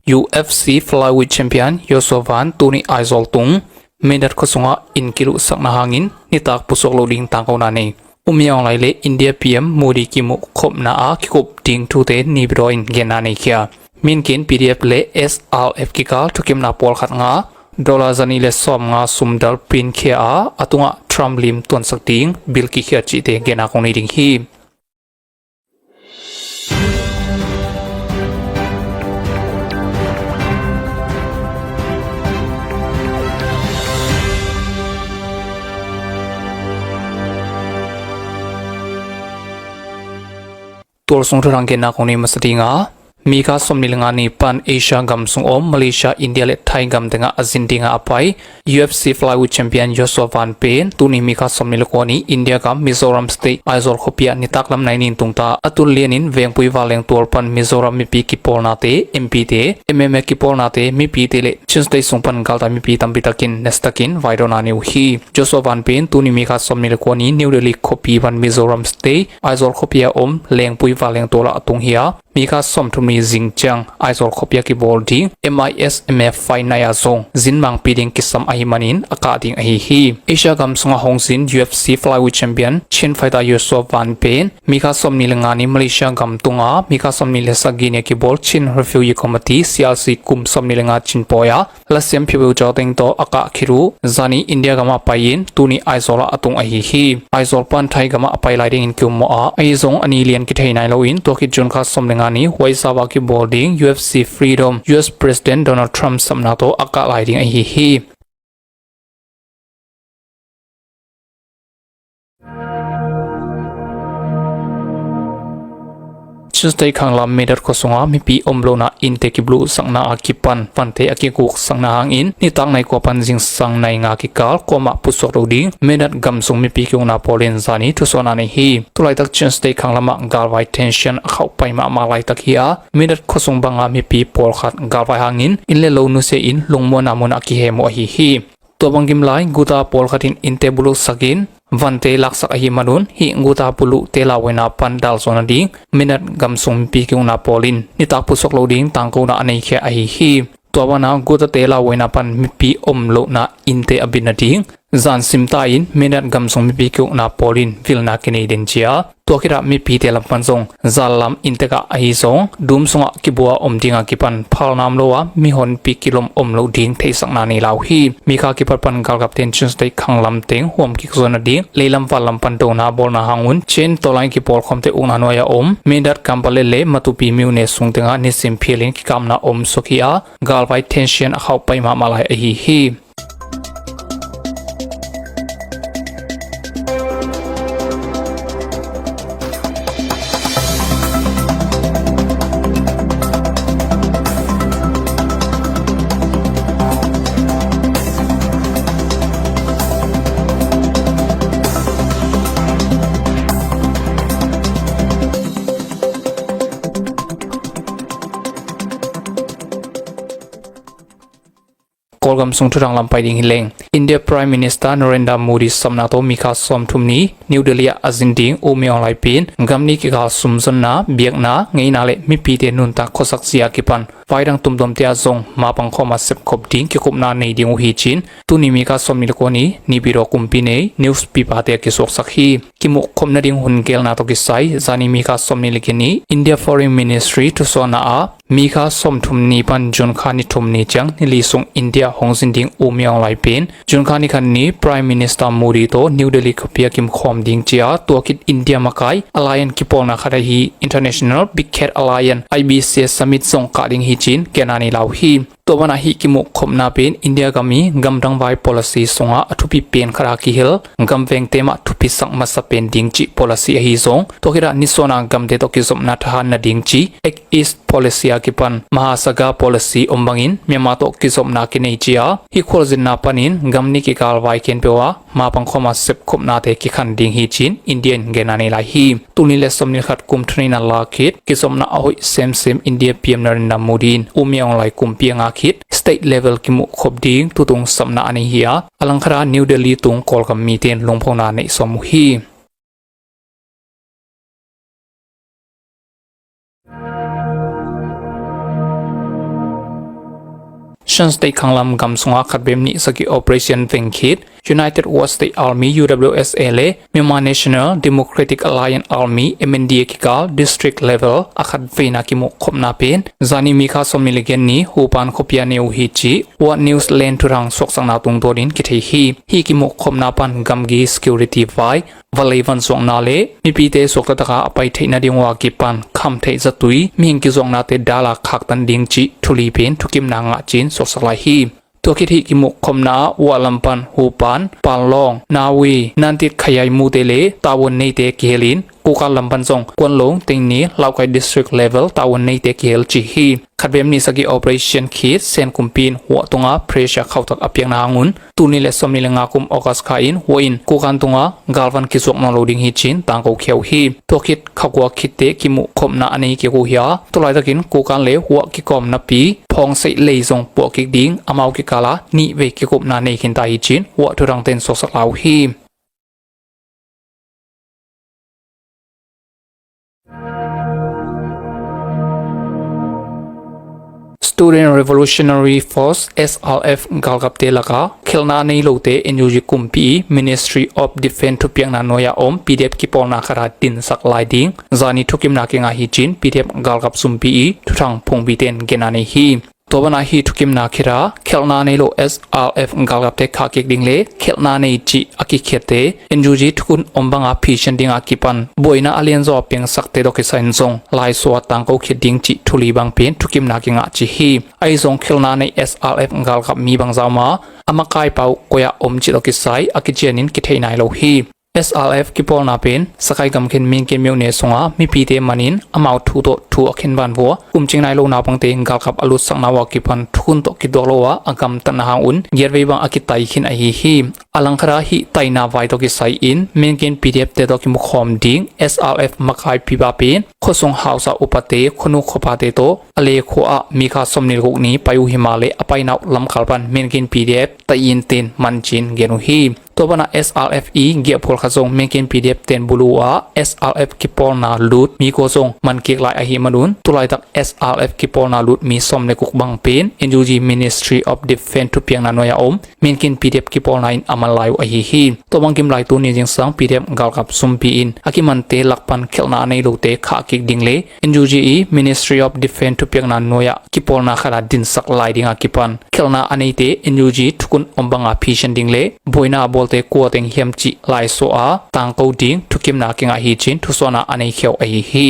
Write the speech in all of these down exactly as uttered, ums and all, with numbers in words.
U F C flyweight champion Joshua Van tuni Aizawl tung Mindat khua sungah inn kiluhsakna hangin nitak pusuak lo ding tangkona nei. U Min Aung Hlaing le India P M Modi kimuh khopna a kikup ding thute Naypyidaw in genna nei khia. Minkin P D F le S R F kikal thukimna pawlkhat nga dollar zanih le sawmnga sumdal print khia a, a tungah Trump lim tuansak ding bill kikhiat cihte genna kong nei ding hi. Tualsung thuthang genna kong nei masa ding a, Mika sawmnih le nga ni pan Asia gam sung om Malaysia, India le Thai gam tengah a zin dinga a pai U F C flyweight champion Joshua Van pen tuni Mika sawmnih le kua ni India gam Mizoram State Aizawl khuapi ah nitak lam nai nin tungta a tul lianin vengpui vanleng tual pan Mizoram mipi kipawlnate, M P te, M M A kipawlnate, mipite le Chin State sung pan galtai mipi tampi takin nasatakin vaidawna nei uh hi. Joshua Van pen tuni Mika sawmnih le kua ni New Delhi khuapi pan Mizoram State Aizawl khuapi a om lengpui vanleng tual ah a tung hi a, Mika sawmthum ni zing ciang Aizawl khuapi a kibawl ding M I S M F fight night ah zong zin mangpi ding kisam ahih manin a kah ding ahi hi. Asia gam sungah hong zin U F C flyweight champion Chin fighter Joshua Van pen Mika sawmnih le nga ni Malaysia gam tunga Mika sawmnih le sagih ni a kibawl Chin Refugee Committee, C R C, kum sawmnih le nga Chin pawi a lasiam phiupheu ciang teng tawh a kah khit uh zani India gamah pai-in tuni Aizawl ah a tung ahi hi. Aizawl pan Thai gamah a pai lai dingin kiummawh a, ahi zong a ni lian kithei nai loin tua khit June kha sawm le nga ni Huaisava kibawl ding U F C Freedom U S President Donald Trump sapna tawh a kah lai ding ahi hi. Chin State khanglam Mindat khua sunga mipi om lohna innte kibluhsakna a kipan vante a kiguksakna hangin nitak nai kua pan zingsang nai nga kikal kuamah pusuak lo ding Mindat gam sung mipi kiukna pawl in zani thusuahna nei hi. Tulaitak Chin State khanglamah galvai tension a khauhpai mahmah laitak hi a, Mindat khua sung banga mipi pawlkhat galvai hangin inn le lo nusia in lungmuanna munah kihem uh ahi hi. Tua bang gim lai guta pawlkhat in innte buluhsak in vante laksak ahih manun hih guta buluhte lauhuaina pan dalzaw nading Mindat gam sung mipi kiukna pawl in nitak pusuak lo ding tangkona a neikhia ahi hi. Tua banah gutate lauhuaina pan mipi om lohna innte a bit nading zan simta in Mindat gam sung mipi kiukna pawl in vilna kinei den cia tua khitah mipite lam pan zong zallam inntekah ahi zong dum sungah kibua om dinga kipan phalna om lo a mihonpi kilom om loh ding theihsakna nei lau hi. Mika kipat pan galkapte in Chin State khanglam teng huam kikzaw nading leilam vanlam pan dona bawlna hangun Chin tawlai kipawlkhawmte ukna nuai-a om Mindat, Kanpetlet le Matupi myone sung tengah nisim philin kikapna om suak hi a, galvai tension a khauhpai mahmah lai ahi hi. Kawlgam sung thuthang lam pai ding hi leng. India Prime Minister Narendra Modi sapna tawh Mika sawmthum ni New Delhi ah a zin ding U Min Aung Hlaing pen gamni kikal sumzonna, biakna, ngeina le mipite nuntak khuasak zia kipan vaidang tumtuamte ah zong mapang khawma sepkhop ding kikupna nei ding uh hi ci-in tuni Mika sawmnih le kua ni Naypyidaw kumpi nei newspaper-te ah kisuaksak hi. Kimuh khop nading hun gelna tawh kisai zani Mika sawmnih le giat ni India Foreign Ministry thusuahna ah Mika sawmthum ni pan June kha ni thum ni ciang ni li sung India hong zin ding U Min Aung Hlaing pen June kha ni khat ni Prime Minister Modi tawh New Delhi khuapi ah kimkhawm ding ci-a tua khit India makai Alliance kipawlna khat ahi International Big Cat Alliance, I B C A Summit zong kah ding hi ci-in genna nei lau hi. Tua banah hih kimuh khopna pen India gam i gamdang vai policy sungah a thupi pen khat a kihel gam vengte mah thupisak masa pen ding cih policy ahi zong tua khitah nisuahna gamte tawh kizopna thahat nading ci Act East policy a kipan Mahasagar policy om bangin Myanmar tawh kizopna kinei ci-a hih khualzinna panin gamni kikal vai khempeuh ah mapang khawma sepkhopnate kikhan ding hi ci-in India in genna nei lai hi. Tul nih le sawmnih le khat kum thaneina la khit kizopna a hoih semsem India P M Narendra Modi in U Min Aung Hlaing kumpi a ngah khit state level kimuh khop ding tutung sapna a nei hi a, a langkhat ah New Delhi tung Kawlgam mite in lungphona neih sawm uh hi. Shan State khanglam gam sunga khatvei nih sagih operation veng khit United Wa State Army, U W S A, le Myanmar National Democratic Alliance Army, M N D A kikal district level a khatveina kimuhkhopna pen zani May kha sawmnih le giat ni Hupan khuapi ah nei uh hi cih Wa News Land thuthang suaksakna tungtawnin kithei hi. Hih kimuhkhopna pan gamgi security vai, vanlei vanzuakna le mipite suakta taka a pai theih nading uh a kipan khamtheih zatui, mihing kizuaknate dal a khaktan ding cih thu li pen thukimna ngah ci-in suaksak lai hi. Tua khit hih kimuhkhopna ah Wa lam pan Hupan, Panlong, Nawi, Nantit Khayai mute le tawun neite kihelin, Kukan lam pan zong Kuanlong, Tengni, Laukai district level tawun neite kihel ci hi. Khatvei nih sagih operation khit Sen kumpi in Wa tungah pressure khauhtak a piakna hangun, tul nih le sawmnih le nga kum August kha in Wa in Kukan tungah galvan kizuak nawn lo ding hi ci-in tangko khia uh hi. Tua khit kha kua khitteh kimuhkhopna a nei kik uh hi a, tua laitakin Kukan le Wa kikawm napi Phawngseih lei zong puah kik ding, amau kikal ah nihvei kikupna nei khinta hi ci-in Wa thuthangte in suaksak lai uh hi. Student Revolutionary Force, S R F, galkapte lakah khelhna a nei lote N U G kumpi i Ministry of Defence thupiakna nuai-a om P D F kipawlna khat a dinsak lai ding zani thukimna kingah hi ci-in P D F galkap sumpi i thuthang phungpite in genna nei hi. Tua banah hih thukimna khit a khelhna a nei lo S R F galkapte khah kik ding le khelhna nei cih a kikhiatte N U G thukhun om banga phisan dinga kipan buaina a lianzaw a piangsakte tawh kisai in zong laisuah a tangko khit ding cih thu li bang pen thukimna kingah ci hi. Ahi zong khelhna nei S R F galkap mi bangzah om a, a makaipa uh koi-ah om cih tawh kisai a kicianin kithei nai lo hi. S R F kipawlna pen Sagaing gamkhin Minkin myone sunga mipite manin amau thu tawh thu a khen vanvua kumcing nai lo naupangte galkap a lutsakna uh a kipan thukhun tawh kituak lo a, a gamtatna hangun giatvei bang a kitai khin ahi hi. A langkhat ah hih taina vai tawh kisai in Minkin P D F te tawh kimukhawm ding S R F makaipipa pen khuasung hausa upate, khuanu khuapate tawh a le khua ah May kha sawmnih le guk ni pai uh hi mah leh a paina uh lamkal pan Minkin P D F taiyinte in man ci-in gen uh hi. Tua banah S R F i giahphual khat zong Minkin P D F ten bulu uh a, S R F kipawlna lut mi kua zong man kik lai ahih manun, tulaitak S R F kipawlna lut mi sawm le guk bang pen N U G Ministry of Defence thupiakna nuai-a om Minkin P D F kipawlna in a man lai uh ahi hi. Tua bang kim lai tuni zingsang P D F galkap sumpi in a kimante lak pan khelhna a nei lote khah kik ding le N U G i Ministry of Defence thupiakna nuai-ah kipawlna khat a dinsak lai dinga kipan khelhna a neite N U G thukhun om banga phisan ding le buaina a bawlte kua teng hiam cih laisuah a tangko ding thukimna kingah hi ci-in thusuahna a neikhia uh ahi hi.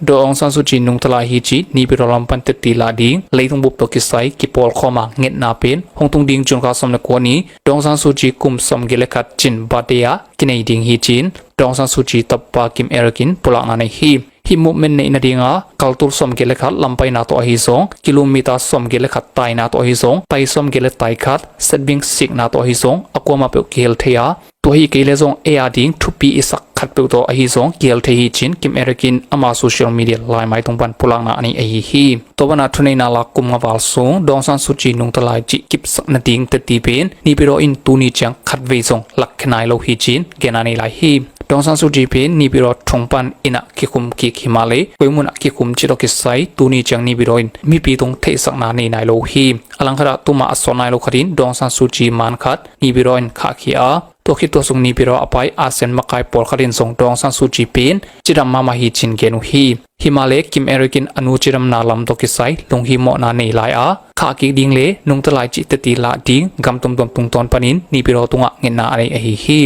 Daw Aung San Suu Kyi nungta lai hi cih Naypyidaw lam pan tetti lah ding leitung bup tawh kisai kipawlkhawm a ngetna pen hong tung ding June kha sawm le kua ni Daw Aung San Suu Kyi kum sawmgiat le khat cin birthday ah kinei ding hi ci-in Daw Aung San Suu Kyi tapa Kim Eric in pulakna nei hi. Hih movement neih nadinga kaltul sawmgiat le khat lampaina tawh ahi zong, kilometer sawmgiat le khat taina tawh ahi zong, tai sawmgiat le tai khat setbing sikna tawh ahi zong a kuamah peuh kihel thei a, tua hi kei le zong ei a ding thupi i sak khatpeuh tawh ahi zong kihel thei hi ci-in Kim Eric in ama social media laimai tung pan pulakna a nei ahi hi. Tua banah thuneihna lak kum nga val sung Daw Aung San Suu Kyi nungta lai cih kipsak nading tetti pen Naypyidaw in tuni ciang khatvei zong lakkhia nai lo hi ci-in genna nei lai hi. Daw Aung San Suu Kyi pen Naypyidaw thong pan inn ah kikhum kik hi mah leh koi mun ah kikhum cih tawh kisai tuni ciang Naypyidaw in mipi tung theihsakna nei nai lo hi. A langkhat ah tuma a sawt nai lo khat in Daw Aung San Suu Kyi man khat Naypyidaw in khahkhia a, tua khit tua sung Naypyidaw a pai ASEAN makai pawlkhat in zong Daw Aung San Suu Kyi pen cidam mahmah hi ci-in gen uh hi. Hi mah leh Kim Eric in a nu cidamna lam tawh kisai lunghimawhna nei lai a, khah kik ding le nungta lai cih tetti lah ding gam tuamtuam tungtawn panin Naypyidaw tungah ngetna a nei ahi hi.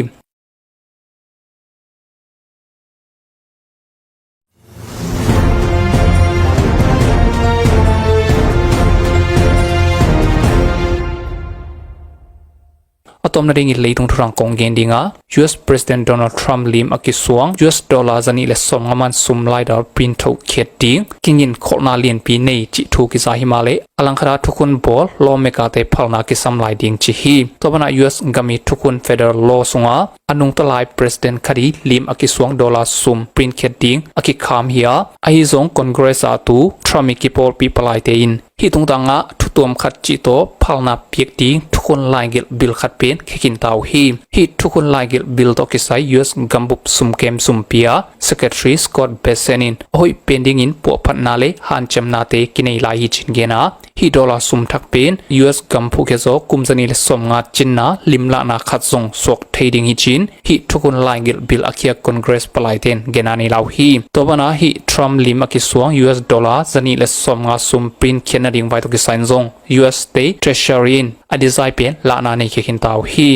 A tawpna dingin leitung thuthang kong gen ding a, U S President Donald Trump lim a kisuang U S dollar zanih le sawmnga man sum laidal print thokhiat ding kingin kholhna lianpi nei cih thu kiza hi mah leh a langkhat ah thukhun bawl lawmekate phalna kisam lai ding ci hi. Tua banah U S gam i thukhun federal law sunga a nungta lai president khat i lim a kisuang dollar sum print khiat ding a kikham hi a, ahi zong Congress ah tu Trump i kipawlpi palaite in hih tungtangah thutuam khat cih tawh phalna piak ding thukhun laigelh bill khat pen khia khinta uh hi. Hih thukhun laigelh bill tawh kisai U S gambup sumkem sumpi ah Secretary Scott Bessent in a hoih pen dingin puahphatna le hanciamnate kinei lai hi ci-in gen a, hih dollar sum thak pen U S gam phuhkhia zawh kum zanih le sawmnga cinna limlahna khat zong suak thei ding hi ci-in hih thukhun laigelh bill a khiak Congress palaite in gen a nei lai uh hi. Tua banah hih Trump lim a kisuang U S dollar zanih le sawmnga sum print khiat nading vai tawh kisai in zong U S te Treasury in a design pen lahna nei khia khinta uh hi.